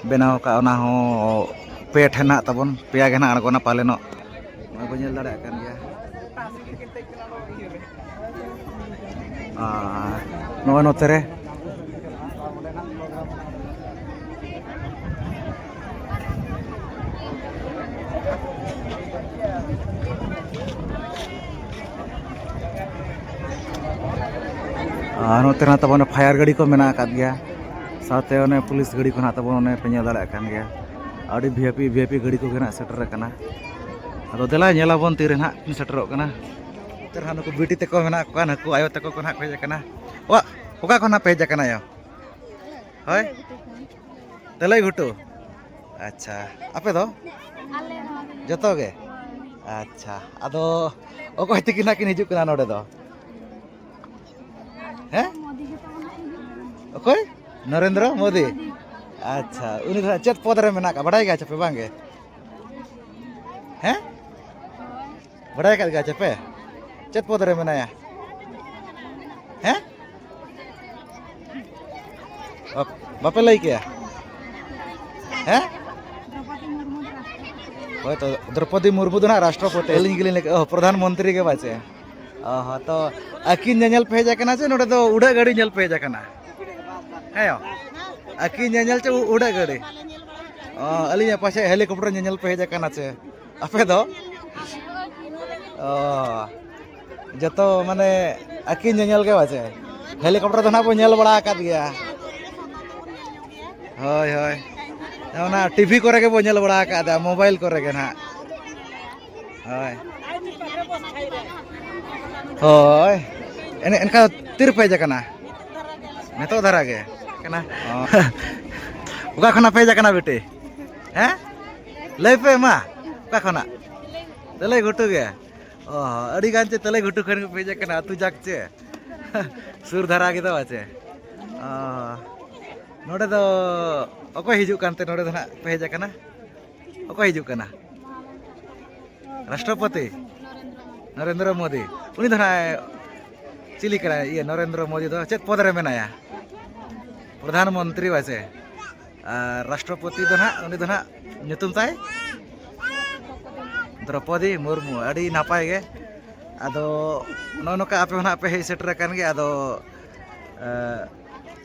ᱵᱮᱱᱟᱣ ᱟᱠᱟᱫ, ᱚᱱᱟ ᱦᱚᱸ ᱯᱮ ᱴᱷᱮᱱ ᱦᱟᱸᱜ ᱛᱟᱵᱚᱱ, ᱯᱮᱭᱟ ᱜᱮ ᱦᱟᱸᱜ ᱟᱬᱜᱚᱱᱟ ᱯᱟᱞᱮᱱᱚᱜ᱾ ᱱᱚᱜᱼᱚᱭ ᱵᱚ ᱧᱮᱞ ᱫᱟᱲᱮᱭᱟᱜ ᱠᱟᱱ ᱜᱮᱭᱟ᱾ ᱟᱨ ᱱᱚᱜᱼᱚᱭ ᱱᱚᱛᱮ ᱨᱮ ᱟᱨ ᱱᱚᱛᱮ ᱨᱮ ᱛᱟᱵᱚᱱ ᱯᱷᱟᱭᱟᱨ ᱜᱟᱹᱰᱤ ᱠᱚ ᱢᱮᱱᱟᱜ ᱟᱠᱟᱫ ᱜᱮᱭᱟ, ᱥᱟᱶᱛᱮ ᱚᱱᱮ ᱯᱩᱞᱤᱥ ᱜᱟᱹᱰᱤ ᱠᱚ ᱱᱟᱜ ᱛᱟᱵᱚᱱ ᱚᱱᱮ ᱯᱮ ᱧᱮᱞ ᱫᱟᱲᱮᱭᱟᱜ ᱠᱟᱱ ᱜᱮᱭᱟ᱾ ᱟᱹᱰᱤ ᱵᱷᱤ I P, V I P ᱜᱟᱹᱰᱤ ᱠᱚᱜᱮ ᱱᱟᱜ ᱥᱮᱴᱮᱨ ᱟᱠᱟᱱᱟ᱾ ᱟᱫᱚ ᱫᱮᱞᱟ ᱧᱮᱞᱟᱵᱚᱱ ᱛᱤᱨᱮ ᱱᱟᱜ ᱠᱤᱱ ᱥᱮᱴᱮᱨᱚᱜ ᱠᱟᱱᱟ᱾ ᱱᱚᱛᱮ ᱨᱮ ᱱᱟᱜ ᱱᱩᱠᱩ ᱵᱤᱴᱤ ᱛᱟᱠᱚ ᱢᱮᱱᱟᱜ ᱠᱚᱣᱟ, ᱱᱩᱠᱩ ᱟᱭᱳ ᱛᱟᱠᱚ ᱠᱚ ᱱᱟᱜ ᱠᱚ ᱦᱮᱡ ᱟᱠᱟᱱᱟ᱾ ᱚᱲᱟᱜ ᱚᱠᱟ ᱠᱷᱚᱱ ᱱᱟᱜ ᱯᱮ ᱦᱮᱡ ᱟᱠᱟᱱᱟ ᱟᱭᱳ? ᱦᱳᱭ? ᱛᱮᱞᱟᱹᱭ ᱜᱷᱩᱴᱩ᱾ ᱟᱪᱪᱷᱟ, ᱟᱯᱮ ᱫᱚ? ᱟᱞᱮ ᱦᱚᱸ᱾ ᱡᱚᱛᱚ ᱜᱮ? ᱟᱪᱪᱷᱟ, ᱟᱫᱚ ᱚᱠᱚᱭ ᱛᱤᱠᱤᱱ ᱱᱟᱜ ᱠᱤᱱ ᱦᱤᱡᱩᱜ ᱠᱟᱱᱟ ᱱᱚᱰᱮ ᱫᱚ? ᱦᱮᱸ? ᱢᱳᱫᱤ ᱜᱮ ᱛᱟᱵᱚᱱ ᱦᱟᱸᱜ ᱦᱤᱡᱩᱜ ᱠᱟᱱᱟ᱾ ᱚᱠᱚᱭ? ᱱᱚᱨᱮᱱᱫᱨᱚ ᱢᱳᱫᱤ? ᱢᱳᱫᱤ᱾ ᱟᱪᱪᱷᱟ, ᱩᱱᱤ ᱫᱚ ᱦᱟᱸᱜ ᱪᱮᱫ ᱯᱚᱫ ᱨᱮ ᱢᱮᱱᱟᱜ ᱠᱚᱣᱟ, ᱵᱟᱰᱟᱭ ᱜᱮᱭᱟ ᱪᱮ ᱯᱮ ᱵᱟᱝ ᱜᱮ? ᱦᱮᱸ? ᱵᱟᱲᱟᱭ ᱟᱠᱟᱫ ᱜᱮᱭᱟ ᱪᱮ ᱯᱮ? ᱪᱮᱫ ᱯᱚᱫ ᱨᱮ ᱢᱮᱱᱟᱭᱟ? ᱦᱮᱸ? ᱵᱟᱯ-, ᱵᱟᱯᱮ ᱞᱟᱹᱭ ᱠᱮᱭᱟ? ᱦᱮᱸ? ᱦᱳᱭ ᱛᱚ, ᱫᱨᱚᱯᱚᱫᱤ ᱢᱩᱨᱢᱩ ᱫᱚ ᱱᱟᱜ ᱨᱟᱥᱴᱨᱚᱯᱚᱛᱤ᱾ ᱟᱹᱞᱤᱧ ᱜᱮᱞᱤᱧ ᱞᱟᱹᱭ ᱠᱮᱜᱼᱟ, ᱚ, ᱯᱨᱚᱫᱷᱟᱱ ᱢᱚᱱᱛᱨᱤ ᱜᱮ ᱵᱟᱪᱮ᱾ ᱚ ᱦᱚᱸ, ᱛᱚ ᱟᱹᱠᱤᱱ ᱧᱮᱧᱮᱞ ᱯᱮ ᱦᱮᱡ ᱟᱠᱟᱱᱟ ᱪᱮ ᱱᱚᱰᱮ ᱫᱚ ᱩᱰᱟᱹᱜ ᱜᱟᱹᱰᱤ ᱧᱮᱞ ᱯᱮ ᱦᱮᱡ ᱟᱠᱟᱱᱟ? ᱦᱮᱸ ᱭᱚ? ᱟᱹᱠᱤᱱ ᱧᱮᱧᱮᱞ ᱪᱮ ᱩᱰᱟᱹᱜ ᱜᱟᱹᱰᱤ? ᱚ, ᱟᱹᱞᱤᱧᱟᱜ ᱯᱟᱥᱮᱡ helicopter ᱧᱮᱧᱮᱞ ᱯᱮ ᱦᱮᱡ ᱟᱠᱟᱱᱟ ᱪᱮ? ᱟᱯᱮ ᱫᱚ? ᱚ, ᱡᱚᱛᱚ ᱢᱟᱱᱮ ᱟᱹᱠᱤᱱ ᱧᱮᱧᱮᱞ ᱜᱮ ᱵᱟᱪᱮ? Helicopter ᱫᱚ ᱱᱟᱦᱟᱜ ᱵᱚ ᱧᱮᱞ ᱵᱟᱲᱟ ᱟᱠᱟᱫ ᱜᱮᱭᱟ᱾ ᱦᱳᱭ, ᱦᱳᱭ᱾ ᱚᱱᱟ TV ᱠᱚᱨᱮ ᱜᱮᱵᱚ ᱧᱮᱞ ᱵᱟᱲᱟ ᱟᱠᱟᱫᱟ, mobile ᱠᱚᱨᱮ ᱜᱮ ᱱᱟᱦᱟᱜ᱾ ᱦᱳᱭ᱾ ᱦᱳᱭ᱾ ᱮᱱ-, ᱮᱱᱠᱷᱟᱱ ᱛᱤ ᱨᱮᱯᱮ ᱦᱮᱡ ᱟᱠᱟᱱᱟ? ᱱᱤᱛᱚᱜ ᱫᱷᱟᱨᱟ ᱜᱮ? ᱠᱟᱱᱟ᱾ ᱚ᱾ ᱚᱠᱟ ᱠᱷᱚᱱᱟᱜ ᱯᱮ ᱦᱮᱡ ᱟᱠᱟᱱᱟ ᱵᱤᱴᱤ? ᱦᱮᱸ? ᱞᱟᱹᱭ ᱯᱮ ᱢᱟ, ᱚᱠᱟ ᱠᱷᱚᱱᱟᱜ? ᱛᱟᱹᱞᱟᱹᱭ ᱜᱷᱩᱴᱩ ᱜᱮ? ᱚ, ᱟᱹᱰᱤ ᱜᱟᱱ ᱪᱮ ᱛᱟᱹᱞᱟᱹᱭ ᱜᱷᱩᱴᱩ ᱠᱷᱚᱱ ᱜᱮᱯᱮ ᱦᱮᱡ ᱟᱠᱟᱱᱟ, ᱟᱹᱛᱩ ᱡᱟᱠ ᱪᱮ? ᱥᱩᱨ ᱫᱷᱟᱨᱟ ᱜᱮᱫᱚ ᱪᱮ? ᱚ, ᱱᱚᱰᱮ ᱫᱚ ᱚᱠᱚᱭ ᱦᱤᱡᱩᱜ ᱠᱟᱱᱛᱮ ᱱᱚᱰᱮ ᱫᱚ ᱱᱟᱜ ᱯᱮ ᱦᱮᱡ ᱟᱠᱟᱱᱟ? ᱚᱠᱚᱭ ᱦᱤᱡᱩᱜ ᱠᱟᱱᱟ? ᱨᱟᱥᱴᱨᱚᱯᱚᱛᱤ ᱱᱚᱨᱮᱱᱫᱨᱚ ᱢᱳᱫᱤ᱾ ᱩᱱᱤ ᱫᱚ ᱱᱟᱜ ᱪᱤᱞᱤ ᱠᱟᱱᱟᱭ? ᱤᱭᱟᱹ, ᱱᱚᱨᱮᱱᱫᱨᱚ ᱢᱳᱫᱤ ᱫᱚ ᱪᱮᱫ ᱯᱚᱫᱽ ᱨᱮ ᱢᱮᱱᱟᱭᱟ? ᱯᱨᱚᱫᱷᱟᱱ ᱢᱚᱱᱛᱨᱤ ᱵᱟᱪᱮ? ᱟᱨ ᱨᱟᱥᱴᱨᱚᱯᱚᱛᱤ ᱫᱚ ᱱᱟᱜ, ᱩᱱᱤ ᱫᱚ ᱱᱟᱜ ᱧᱩᱛᱩᱢ ᱛᱟᱭ? ᱫᱨᱚᱯᱚᱫᱤ ᱢᱩᱨᱢᱩ᱾ ᱟᱹᱰᱤ ᱱᱟᱯᱟᱭ ᱜᱮ᱾ ᱟᱫᱚ ᱱᱚᱜᱼᱚ ᱱᱚᱝᱠᱟ ᱟᱯᱮ ᱦᱚᱸ ᱱᱟᱜ ᱯᱮ ᱦᱮᱡ ᱥᱮᱴᱮᱨ ᱟᱠᱟᱱ ᱜᱮᱭᱟ᱾ ᱟᱫᱚ, ᱮ,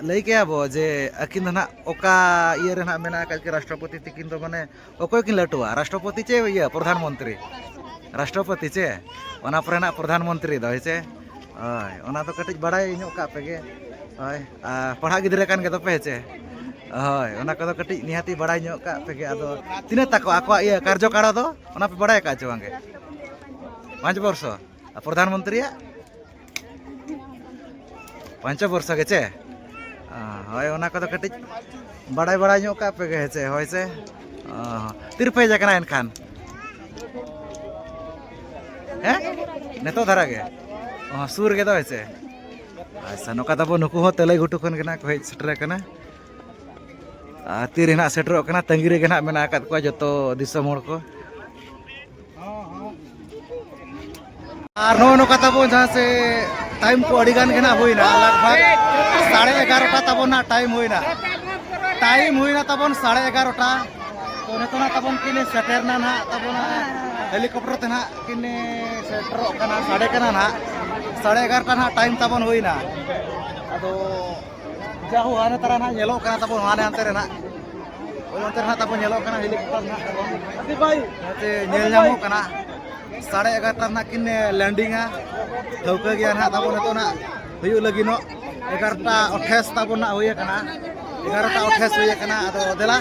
ᱞᱟᱹᱭ ᱠᱮᱭᱟ ᱵᱚ ᱡᱮ ᱟᱹᱠᱤᱱ ᱫᱚ ᱱᱟᱜ ᱚᱠᱟ ᱤᱭᱟᱹ ᱨᱮ ᱱᱟᱜ ᱢᱮᱱᱟᱜ ᱟᱠᱟᱫ ᱠᱤᱱ ᱨᱟᱥᱴᱨᱚᱯᱚᱛᱤ ᱛᱤᱠᱤᱱ ᱫᱚ, ᱢᱟᱱᱮ ᱚᱠᱚᱭ ᱠᱤᱱ ᱞᱟᱹᱴᱩᱣᱟ, ᱨᱟᱥᱴᱨᱚᱯᱚᱛᱤ ᱪᱮ ᱤᱭᱟᱹ ᱯᱨᱚᱫᱷᱟᱱ ᱢᱚᱱᱛᱨᱤ? ᱨᱟᱥᱴᱨᱚᱯᱚᱛᱤ ᱪᱮ? ᱚᱱᱟ ᱯᱚᱨᱮ ᱱᱟᱜ ᱯᱨᱚᱫᱷᱟᱱ ᱢᱚᱱᱛᱨᱤ ᱫᱚ, ᱦᱮᱸ ᱪᱮ? ᱦᱳᱭ, ᱚᱱᱟ ᱫᱚ ᱠᱟᱹᱴᱤᱡ ᱵᱟᱲᱟᱭ ᱧᱚᱜ ᱠᱟᱜ ᱯᱮ ᱜᱮ᱾ ᱦᱳᱭ, ᱟᱨ ᱯᱟᱲᱦᱟᱜ ᱜᱤᱫᱽᱨᱟᱹ ᱠᱟᱱ ᱜᱮᱫᱚ ᱯᱮ, ᱦᱮᱸ ᱪᱮ? ᱦᱳᱭ, ᱚᱱᱟ ᱠᱚᱫᱚ ᱠᱟᱹᱴᱤᱡ ᱱᱤᱦᱟᱹᱛᱤ ᱵᱟᱲᱟᱭ ᱧᱚᱜ ᱠᱟᱜ ᱯᱮ ᱜᱮ᱾ ᱟᱫᱚ ᱛᱤᱱᱟᱹᱜ ᱛᱟᱠᱚ ᱟᱠᱚᱣᱟᱜ ᱤᱭᱟᱹ ᱠᱟᱨᱡᱚᱠᱟᱲ ᱫᱚ, ᱚᱱᱟ ᱯᱮ ᱵᱟᱲᱟᱭ ᱟᱠᱟᱫ ᱪᱮ ᱵᱟᱝ ᱜᱮ? ᱯᱟᱸᱪ ᱵᱚᱨᱥᱚ᱾ ᱟᱨ ᱯᱨᱚᱫᱷᱟᱱ ᱢᱚᱱᱛᱨᱤᱭᱟᱜ? ᱯᱚᱧᱪᱚᱵᱚᱨᱥᱚ ᱜᱮ ᱪᱮ? ᱦᱳᱭ, ᱚᱱᱟ ᱠᱚᱫᱚ ᱠᱟᱹᱴᱤᱡ ᱵᱟᱲᱟᱭ, ᱵᱟᱲᱟᱭ ᱧᱚᱜ ᱠᱟᱜ ᱯᱮ ᱜᱮ, ᱦᱮᱸ ᱪᱮ? ᱦᱳᱭ ᱥᱮ᱾ ᱚ, ᱛᱤ ᱨᱮᱯᱮ ᱦᱮᱡ ᱟᱠᱟᱱᱟ ᱮᱱᱠᱷᱟᱱ? ᱦᱮᱸ? ᱱᱤᱛᱚᱜ ᱫᱷᱟᱨᱟ ᱜᱮ? ᱚ, ᱥᱩᱨ ᱜᱮᱫᱚ, ᱦᱮᱸ ᱪᱮ? ᱟᱪᱪᱷᱟ, ᱱᱚᱝᱠᱟ ᱛᱟᱵᱚ ᱱᱩᱠᱩ ᱦᱚᱸ ᱛᱟᱹᱞᱟᱹᱭ ᱜᱷᱩᱴᱩ ᱠᱷᱚᱱ ᱜᱮ ᱱᱟᱜ ᱠᱚ ᱦᱮᱡ ᱥᱮᱴᱮᱨ ᱟᱠᱟᱱᱟ᱾ ᱟᱨ ᱛᱤᱨᱮ ᱱᱟᱜ ᱥᱮᱴᱮᱨᱚᱜ ᱠᱟᱱᱟ, ᱛᱟᱺᱜᱤ ᱨᱮᱜᱮ ᱱᱟᱜ ᱢᱮᱱᱟᱜ ᱟᱠᱟᱫ ᱠᱚᱣᱟ ᱡᱚᱛᱚ ᱫᱤᱥᱚᱢ ᱦᱚᱲ ᱠᱚ᱾ ᱟᱨ ᱱᱚᱜᱼᱚ ᱱᱚᱝᱠᱟ ᱛᱟᱵᱚᱱ ᱡᱟᱦᱟᱸ ᱥᱮ ᱴᱟᱭᱤᱢ ᱠᱚ ᱟᱹᱰᱤ ᱜᱟᱱ ᱜᱮ ᱱᱟᱜ ᱦᱩᱭᱱᱟ, ᱞᱟᱜᱽ ᱵᱷᱟᱜᱽ ᱥᱟᱲᱮ ᱮᱜᱟᱨᱚᱴᱟ ᱛᱟᱵᱚᱱ ᱱᱟᱜ ᱴᱟᱭᱤᱢ ᱦᱩᱭᱱᱟ᱾ ᱴᱟᱭᱤᱢ ᱦᱩᱭᱱᱟ ᱛᱟᱵᱚᱱ ᱥᱟᱲᱮ ᱮᱜᱟᱨᱚᱴᱟ᱾ ᱛᱚ ᱱᱤᱛᱚᱜ ᱱᱟᱜ ᱛᱟᱵᱚᱱ ᱠᱤᱱ ᱥᱮᱴᱮᱨ ᱱᱟ ᱱᱟᱜ ᱛᱟᱵᱚᱱ ᱦᱮᱞᱤᱠᱚᱯᱴᱟᱨ ᱛᱮ ᱱᱟᱜ ᱠᱤᱱ ᱥᱮᱴᱮᱨᱚᱜ ᱠᱟᱱᱟ, ᱥᱟᱰᱮ ᱠᱟᱱᱟ ᱱᱟᱜ ᱥᱟᱲᱮ ᱮᱜᱟᱨᱚᱴᱟ ᱱᱟᱜ ᱴᱟᱭᱤᱢ ᱛᱟᱵᱚᱱ ᱦᱩᱭᱱᱟ᱾ ᱟᱫᱚ ᱡᱟᱦᱳ ᱦᱟᱱᱮ ᱛᱟᱨᱟ ᱱᱟᱜ ᱧᱮᱞᱚᱜ ᱠᱟᱱᱟ ᱛᱟᱵᱚᱱ ᱦᱟᱱᱮ ᱦᱟᱱᱛᱮ ᱨᱮ ᱱᱟᱜ, ᱳᱭ ᱚᱱᱛᱮ ᱨᱮ ᱱᱟᱜ ᱛᱟᱵᱚᱱ ᱧᱮᱞᱚᱜ ᱠᱟᱱᱟ ᱦᱮᱞᱤᱠᱚᱯᱴᱟᱨ ᱱᱟᱜ ᱛᱟᱵᱚᱱ ᱱᱚᱛᱮ ᱧᱮᱞ ᱧᱟᱢᱚᱜ ᱠᱟᱱᱟ᱾ ᱥᱟᱲᱮ ᱮᱜᱟᱨᱚᱴᱟ ᱨᱮᱱᱟᱜ ᱠᱤᱱ ᱞᱮᱱᱰᱤᱝᱟ᱾ ᱴᱷᱟᱹᱣᱠᱟᱹ ᱜᱮᱭᱟ ᱱᱟᱦᱟᱜ ᱛᱟᱵᱚᱱ ᱱᱤᱛᱚᱜ ᱱᱟᱜ ᱦᱩᱭᱩᱜ ᱞᱟᱹᱜᱤᱫ ᱱᱚᱜ ᱮᱜᱟᱨᱚᱴᱟ ᱟᱴᱷᱟᱥ ᱛᱟᱵᱚᱱ ᱱᱟᱜ ᱦᱩᱭ ᱟᱠᱟᱱᱟ᱾ ᱮᱜᱟᱨᱚᱴᱟ ᱟᱴᱷᱟᱥ ᱦᱩᱭ ᱟᱠᱟᱱᱟ᱾ ᱟᱫᱚ ᱫᱮᱞᱟ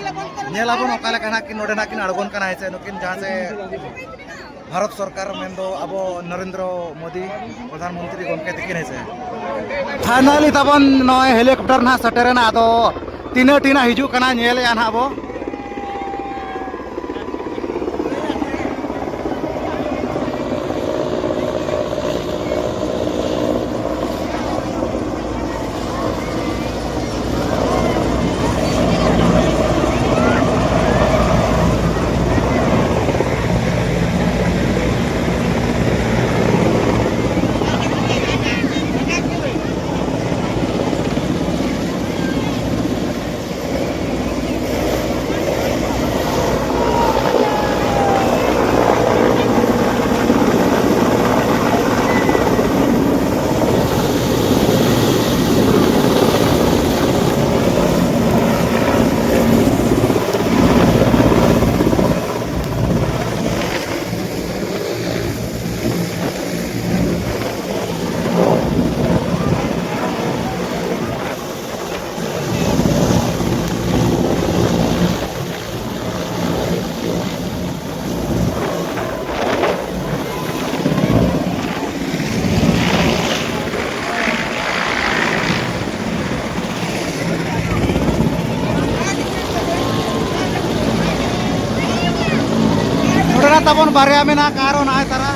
ᱧᱮᱞ ᱟᱵᱚᱱ ᱚᱠᱟ ᱞᱮᱠᱟ ᱱᱟᱜ ᱠᱤᱱ ᱱᱚᱰᱮ ᱱᱟᱜ ᱠᱤᱱ ᱟᱬᱜᱚᱱ ᱠᱟᱱᱟ, ᱦᱮᱸ ᱥᱮ ᱱᱩᱠᱤᱱ ᱡᱟᱦᱟᱸ ᱥᱮ ᱵᱷᱟᱨᱚᱛ ᱥᱚᱨᱠᱟᱨ ᱢᱮᱱᱫᱚ ᱟᱵᱚ ᱱᱚᱨᱮᱱᱫᱨᱚ ᱢᱳᱫᱤ ᱯᱨᱚᱫᱷᱟᱱ ᱢᱚᱱᱛᱨᱤ ᱜᱚᱢᱠᱮ ᱛᱤᱠᱤᱱ, ᱦᱮᱸ ᱥᱮ᱾ ᱯᱷᱟᱭᱱᱟᱞᱤ ᱛᱟᱵᱚᱱ ᱱᱚᱜᱼᱚᱭ ᱦᱮᱞᱤᱠᱚᱯᱴᱟᱨ ᱱᱟᱦᱟᱜ ᱥᱮᱴᱮᱨᱮᱱᱟ᱾ ᱟᱫᱚ ᱛᱤᱱᱟᱹᱜ ᱴᱤ ᱱᱟᱜ ᱦᱤᱡᱩᱜ ᱠᱟᱱᱟ ᱧᱮᱞᱮᱜᱼᱟ ᱱᱟᱦᱟᱜ ᱵᱚ᱾ ᱱᱚᱰᱮᱱᱟᱜ ᱛᱟᱵᱚᱱ ᱵᱟᱨᱭᱟ ᱢᱮᱱᱟᱜᱼᱟ, ᱠᱟᱨᱚᱱ ᱟᱭ ᱛᱟᱨᱟ᱾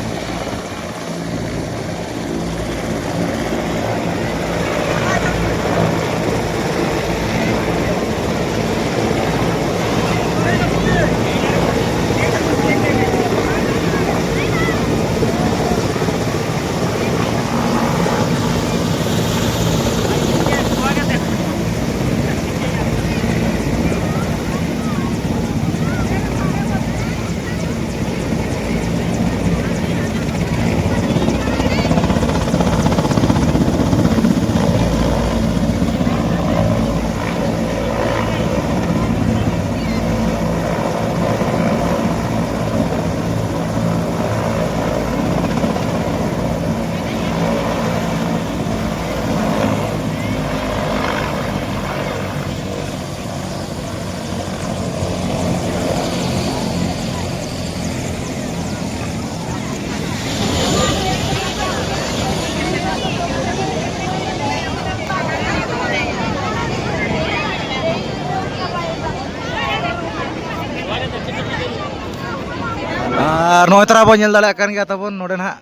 ᱱᱚᱜᱼᱚᱭ ᱛᱟᱨᱟ ᱵᱚᱱ ᱧᱮᱞ ᱫᱟᱲᱮᱭᱟᱜ ᱠᱟᱱ ᱜᱮᱭᱟ ᱛᱟᱵᱚᱱ, ᱱᱚᱰᱮ ᱱᱟᱦᱟᱜ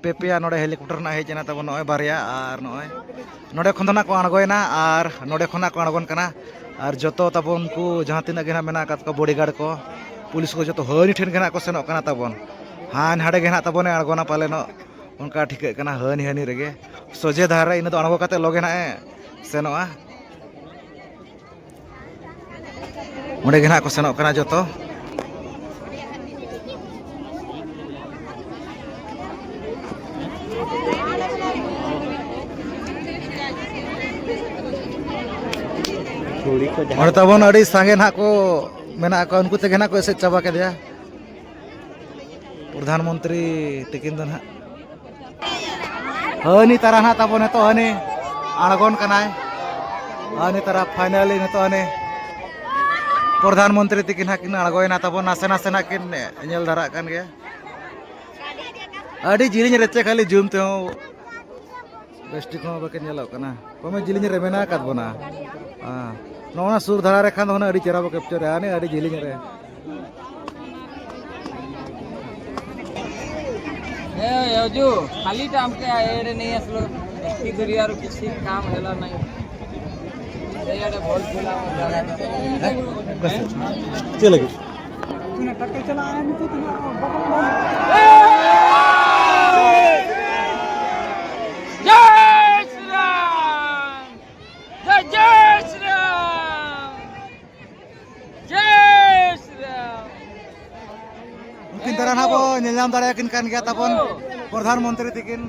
ᱯᱮ ᱯᱮᱭᱟ ᱱᱚᱰᱮ ᱦᱮᱞᱤᱠᱚᱯᱴᱟᱨ ᱨᱮᱱᱟᱜ ᱦᱮᱡ ᱮᱱᱟ ᱛᱟᱵᱚᱱ, ᱱᱚᱜᱼᱚᱭ ᱵᱟᱨᱭᱟ, ᱟᱨ ᱱᱚᱜᱼᱚᱭ ᱱᱚᱰᱮ ᱠᱷᱚᱱ ᱫᱚ ᱱᱟᱜ ᱠᱚ ᱟᱬᱜᱚᱭᱮᱱᱟ ᱟᱨ ᱱᱚᱰᱮ ᱠᱷᱚᱱᱟᱜ ᱠᱚ ᱟᱬᱜᱚᱱ ᱠᱟᱱᱟ᱾ ᱟᱨ ᱡᱚᱛᱚ ᱛᱟᱵᱚᱱ ᱩᱱᱠᱩ ᱡᱟᱦᱟᱸ ᱛᱤᱱᱟᱹᱜ ᱜᱮ ᱱᱟᱜ ᱢᱮᱱᱟᱜ ᱟᱠᱟᱫ ᱠᱚᱣᱟ ᱵᱚᱰᱤᱜᱟᱨᱰ ᱠᱚ, ᱯᱩᱞᱤᱥ ᱠᱚ ᱡᱚᱛᱚ ᱦᱟᱹᱱᱤ ᱴᱷᱮᱱ ᱜᱮ ᱱᱟᱜ ᱠᱚ ᱥᱮᱱᱚᱜ ᱠᱟᱱᱟ ᱛᱟᱵᱚᱱ᱾ ᱦᱟᱱ ᱦᱟᱸᱰᱮ ᱜᱮ ᱱᱟᱜ ᱛᱟᱵᱚᱱᱮ ᱟᱬᱜᱚᱱᱟ ᱯᱟᱞᱮᱱᱚᱜ, ᱚᱱᱠᱟ ᱴᱷᱤᱠᱟᱹᱜ ᱠᱟᱱᱟ᱾ ᱦᱟᱹᱱᱤ ᱦᱟᱹᱱᱤ ᱨᱮᱜᱮ ᱥᱚᱡᱷᱮ ᱫᱷᱟᱨᱮ ᱤᱱᱟᱹ ᱫᱚ ᱟᱬᱜᱚ ᱠᱟᱛᱮ ᱞᱚᱜᱮ ᱱᱟᱜ ᱮ ᱥᱮᱱᱚᱜᱼᱟ᱾ ᱚᱸᱰᱮ ᱜᱮ ᱱᱟᱜ ᱠᱚ ᱥᱮᱱᱚᱜ ᱠᱟᱱᱟ ᱡᱚᱛᱚ᱾ ᱚᱸᱰᱮ ᱛᱟᱵᱚᱱ ᱟᱹᱰᱤ ᱥᱟᱸᱜᱮ ᱱᱟᱜ ᱠᱚ ᱢᱮᱱᱟᱜ ᱠᱚᱣᱟ, ᱩᱱᱠᱩ ᱛᱮᱜᱮ ᱱᱟᱜ ᱠᱚ ᱮᱥᱮᱫ ᱪᱟᱵᱟ ᱠᱮᱫᱮᱭᱟ ᱯᱨᱚᱫᱷᱟᱱ ᱢᱚᱱᱛᱨᱤ ᱛᱤᱠᱤᱱ ᱫᱚ ᱱᱟᱜ᱾ ᱦᱟᱹᱱᱤ ᱛᱟᱨᱟ ᱱᱟᱜ ᱛᱟᱵᱚᱱ ᱱᱤᱛᱚᱜ ᱦᱟᱹᱱᱤ ᱟᱬᱜᱚᱱ ᱠᱟᱱᱟᱭ᱾ ᱦᱟᱹᱱᱤ ᱛᱟᱨᱟ finally ᱱᱤᱛᱚᱜ ᱦᱟᱹᱱᱤ ᱯᱨᱚᱫᱷᱟᱱ ᱢᱚᱱᱛᱨᱤ ᱛᱤᱠᱤᱱ ᱦᱟᱸᱜ ᱠᱤᱱ ᱟᱬᱜᱚᱭᱮᱱᱟ ᱛᱟᱵᱚᱱ, ᱱᱟᱥᱮ ᱱᱟᱥᱮ ᱱᱟᱜ ᱠᱤᱱ ᱧᱮᱞ ᱫᱷᱟᱨᱟᱜ ᱠᱟᱱ ᱜᱮᱭᱟ᱾ ᱟᱹᱰᱤ ᱡᱤᱞᱤᱧ ᱨᱮ ᱪᱮ ᱠᱷᱟᱹᱞᱤ ᱡᱩᱢ ᱛᱮᱦᱚᱸ ᱵᱮᱥ ᱴᱷᱤᱠ ᱦᱚᱸ ᱵᱟᱹᱠᱤᱱ ᱧᱮᱞᱚᱜ ᱠᱟᱱᱟ᱾ ᱠᱚᱢᱮ ᱡᱤᱞᱤᱧ ᱨᱮ ᱢᱮᱱᱟᱜ ᱟᱠᱟᱫ ᱵᱚᱱᱟ᱾ ᱦᱮᱸ᱾ ᱱᱚᱜᱼᱚ ᱱᱟ ᱥᱩᱨ ᱫᱷᱟᱨᱟ ᱨᱮ ᱠᱷᱟᱱ ᱫᱚ ᱦᱩᱱᱟᱹᱝ ᱟᱹᱰᱤ ᱪᱮᱦᱨᱟ ᱵᱚ capture ᱟ, ᱦᱟᱱᱮ ᱟᱹᱰᱤ ᱡᱤᱞᱤᱧ ᱨᱮ᱾ ए, यो जो खाली टाइम पे आए रे नहीं असलो, इसकी दरिया रो किसी काम हेला नहीं। ये अरे बहुत बुला। ᱪᱮᱫ ᱞᱟᱹᱜᱤᱫ? जय श्री राम। जय जय श्री राम। जय श्री राम। ᱩᱱᱠᱤᱱ ᱫᱟᱨᱟ ᱱᱟᱜ ᱵᱚ ᱧᱮᱞ ᱧᱟᱢ ᱫᱟᱲᱮᱭᱟᱠᱤᱱ ᱠᱟᱱ ᱜᱮᱭᱟ ᱛᱟᱵᱚᱱ ᱯᱨᱚᱫᱷᱟᱱ ᱢᱚᱱᱛᱨᱤ ᱛᱤᱠᱤᱱ᱾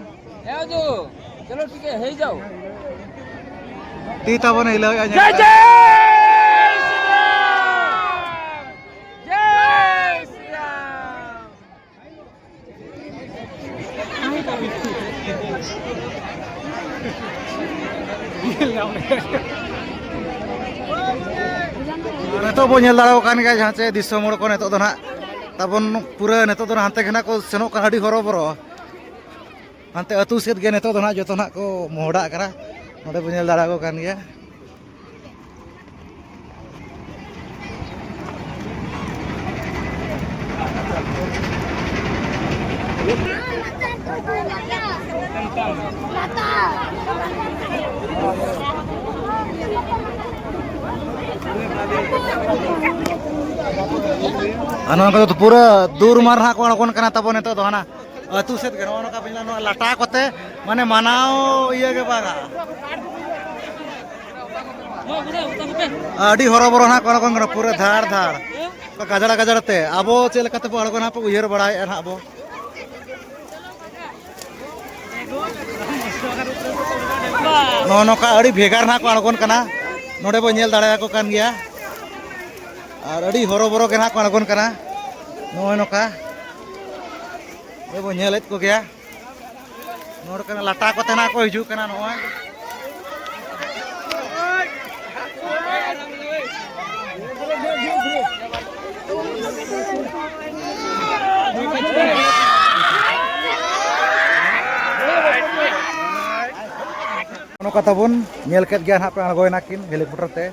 ᱦᱮᱸ ᱦᱩᱡᱩᱨ, ᱪᱚᱞᱚ ᱴᱷᱤᱠ ᱦᱮ, ᱦᱮᱡ ᱡᱟᱣ᱾ ᱛᱤ ᱛᱟᱵᱚᱱ ᱦᱤᱞᱟᱹᱣᱮᱫᱼᱟ, ᱧᱮᱞ ᱡᱟᱭ ᱯᱮ᱾ ᱡᱟᱭ ᱥᱨᱤ ᱨᱟᱢ, ᱡᱟᱭ ᱥᱨᱤ ᱨᱟᱢ᱾ ᱱᱤᱛᱚᱜ ᱵᱚᱱ ᱧᱮᱞ ᱫᱟᱲᱮᱭᱟᱜ ᱠᱟᱱ ᱜᱮᱭᱟ, ᱡᱟᱦᱟᱸ ᱪᱮ ᱫᱤᱥᱚᱢ ᱦᱚᱲ ᱠᱚ ᱱᱤᱛᱚᱜ ᱫᱚ ᱱᱟᱦᱟᱜ ᱛᱟᱵᱚᱱ ᱯᱩᱨᱟᱹ ᱱᱤᱛᱚᱜ ᱫᱚ ᱦᱟᱱᱛᱮ ᱜᱮ ᱱᱟᱦᱟᱜ ᱠᱚ ᱥᱮᱱᱚᱜ ᱠᱟᱱᱟ, ᱟᱹᱰᱤ ᱦᱚᱨᱚᱵᱚᱨᱚ᱾ ᱦᱟᱱᱛᱮ ᱟᱹᱛᱩ ᱥᱮᱫ ᱜᱮ ᱱᱤᱛᱚᱜ ᱫᱚ ᱱᱟᱦᱟᱜ ᱡᱚᱛᱚ ᱱᱟᱦᱟᱜ ᱠᱚ ᱢᱚᱦᱰᱟᱜ ᱠᱟᱱᱟ᱾ ᱱᱚᱰᱮ ᱵᱚᱱ ᱧᱮᱞ ᱫᱟᱲᱮᱭᱟᱠᱚ ᱠᱟᱱ ᱜᱮᱭᱟ᱾ ᱟᱨ ᱱᱚᱣᱟ ᱠᱚᱫᱚ ᱯᱩᱨᱟᱹ ᱫᱩᱨ ᱢᱟᱨ ᱦᱟᱸᱜ ᱠᱚ ᱟᱬᱜᱚᱱ ᱠᱟᱱᱟ ᱛᱟᱵᱚᱱ ᱱᱤᱛᱚᱜ ᱫᱚ ᱦᱟᱱᱟ ᱟᱹᱛᱩ ᱥᱮᱫ ᱜᱮ᱾ ᱱᱚᱜᱼᱚ ᱱᱚᱝᱠᱟ ᱵᱤᱱ ᱧᱮᱞᱟ, ᱱᱚᱣᱟ ᱞᱟᱴᱟ ᱠᱚᱛᱮ ᱢᱟᱱᱮ ᱢᱟᱱᱟᱣ ᱤᱭᱟᱹ ᱜᱮ ᱵᱟᱝᱟ᱾ ᱟᱹᱰᱤ ᱦᱚᱨᱚᱵᱚᱨᱚ ᱱᱟᱦᱟᱜ ᱠᱚ ᱟᱬᱜᱚᱱ ᱠᱟᱱᱟ, ᱯᱩᱨᱟᱹ ᱫᱷᱟᱲ ᱫᱷᱟᱲ ᱜᱟᱡᱟᱲ ᱜᱟᱡᱟᱲ ᱛᱮ᱾ ᱟᱵᱚ ᱪᱮᱫ ᱞᱮᱠᱟ ᱛᱮᱵᱚ ᱟᱬᱜᱚᱱᱟ ᱦᱟᱸᱜ ᱵᱚ ᱩᱭᱦᱟᱹᱨ ᱵᱟᱲᱟᱭᱮᱫᱼᱟ ᱱᱟᱦᱟᱜ ᱵᱚ᱾ ᱱᱚᱜᱼᱚ ᱱᱚᱝᱠᱟ ᱟᱹᱰᱤ ᱵᱷᱮᱜᱟᱨ ᱱᱟᱦᱟᱜ ᱠᱚ ᱟᱬᱜᱚᱱ ᱠᱟᱱᱟ᱾ ᱱᱚᱰᱮ ᱵᱚ ᱧᱮᱞ ᱫᱟᱲᱮᱭᱟᱠᱚ ᱠᱟᱱ ᱜᱮᱭᱟ᱾ ᱟᱨ ᱟᱹᱰᱤ ᱦᱚᱨᱚᱵᱚᱨᱚ ᱜᱮ ᱱᱟᱦᱟᱜ ᱠᱚ ᱟᱬᱜᱚᱱ ᱠᱟᱱᱟ᱾ ᱱᱚᱜᱼᱚᱭ ᱱᱚᱝᱠᱟ ᱱᱚᱜᱼᱚᱭ ᱵᱚ ᱧᱮᱞᱮᱫ ᱠᱚᱜᱮᱭᱟ᱾ ᱱᱚᱰᱮ ᱠᱟᱱᱟ ᱞᱟᱴᱟ ᱠᱚᱛᱮ ᱱᱟᱦᱟᱜ ᱠᱚ ᱦᱤᱡᱩᱜ ᱠᱟᱱᱟ ᱱᱚᱜᱼᱚᱭ᱾ ᱱᱚᱝᱠᱟ ᱛᱟᱵᱚᱱ ᱧᱮᱞ ᱠᱮᱫ ᱜᱮᱭᱟ ᱱᱟᱦᱟᱜ ᱯᱮ, ᱟᱬᱜᱚᱭᱮᱱᱟ ᱠᱤᱱ ᱦᱮᱞᱤᱠᱚᱯᱴᱟᱨ ᱛᱮ,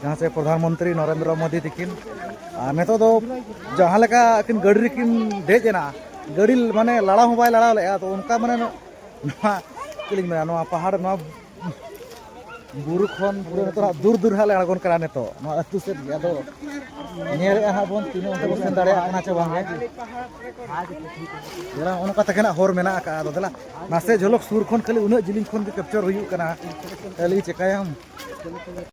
ᱡᱟᱦᱟᱸ ᱥᱮ ᱯᱨᱚᱫᱷᱟᱱ ᱢᱚᱱᱛᱨᱤ ᱱᱚᱨᱮᱱᱫᱨᱚ ᱢᱳᱫᱤ ᱛᱤᱠᱤᱱ᱾ ᱟᱨ ᱱᱤᱛᱚᱜ ᱫᱚ ᱡᱟᱦᱟᱸ ᱞᱮᱠᱟ ᱟᱹᱠᱤᱱ ᱜᱟᱹᱰᱤ ᱨᱮᱠᱤᱱ ᱫᱮᱡ ᱮᱱᱟ, ᱜᱟᱹᱰᱤ ᱢᱟᱱᱮ ᱞᱟᱲᱟᱣ ᱦᱚᱸ ᱵᱟᱭ ᱞᱟᱲᱟᱣ ᱞᱮᱫᱼᱟ᱾ ᱛᱚ ᱚᱱᱠᱟ ᱢᱟᱱᱮ ᱱᱚᱣᱟ ᱪᱮᱫ ᱞᱤᱧ ᱢᱮᱱᱟ, ᱱᱚᱣᱟ ᱯᱟᱦᱟᱲ, ᱱᱚᱣᱟ ᱵᱩᱨᱩ ᱠᱷᱚᱱ ᱯᱩᱨᱟᱹ ᱱᱤᱛᱚᱜ ᱦᱟᱸᱜ ᱫᱩᱨ ᱫᱩᱨ ᱦᱟᱸᱜ ᱞᱮ ᱟᱬᱜᱚᱱ ᱠᱟᱱᱟ ᱱᱤᱛᱚᱜ ᱱᱚᱣᱟ ᱟᱹᱛᱩ ᱥᱮᱫ ᱜᱮ᱾ ᱟᱫᱚ ᱧᱮᱞᱮᱫᱼᱟ ᱦᱟᱸᱜ ᱵᱚᱱ ᱛᱤᱱᱟᱹᱜ ᱚᱱᱛᱮ ᱵᱚᱱ ᱥᱮᱱ ᱫᱟᱲᱮᱭᱟᱜ ᱠᱟᱱᱟ ᱪᱮ ᱵᱟᱝ ᱜᱮ᱾ ᱫᱮᱞᱟ, ᱱᱚᱜᱼᱚ ᱱᱚᱝᱠᱟ ᱛᱮᱜᱮ ᱱᱟᱜ ᱦᱚᱨ ᱢᱮᱱᱟᱜ ᱟᱠᱟᱫᱼᱟ᱾ ᱟᱫᱚ ᱫᱮᱞᱟ ᱱᱟᱥᱮ ᱡᱷᱚᱞᱚᱠ ᱥᱩᱨ ᱠᱷᱚᱱ ᱠᱷᱟᱹᱞᱤ ᱩᱱᱟᱹᱜ ᱡᱤᱞᱤᱧ ᱠᱷᱚᱱ ᱜᱮ ᱠᱮᱯᱪᱟᱨ ᱦᱩᱭᱩᱜ ᱠᱟᱱᱟ᱾ ᱠᱷᱟᱹᱞᱤ ᱪᱮᱠᱟᱭᱟᱢ?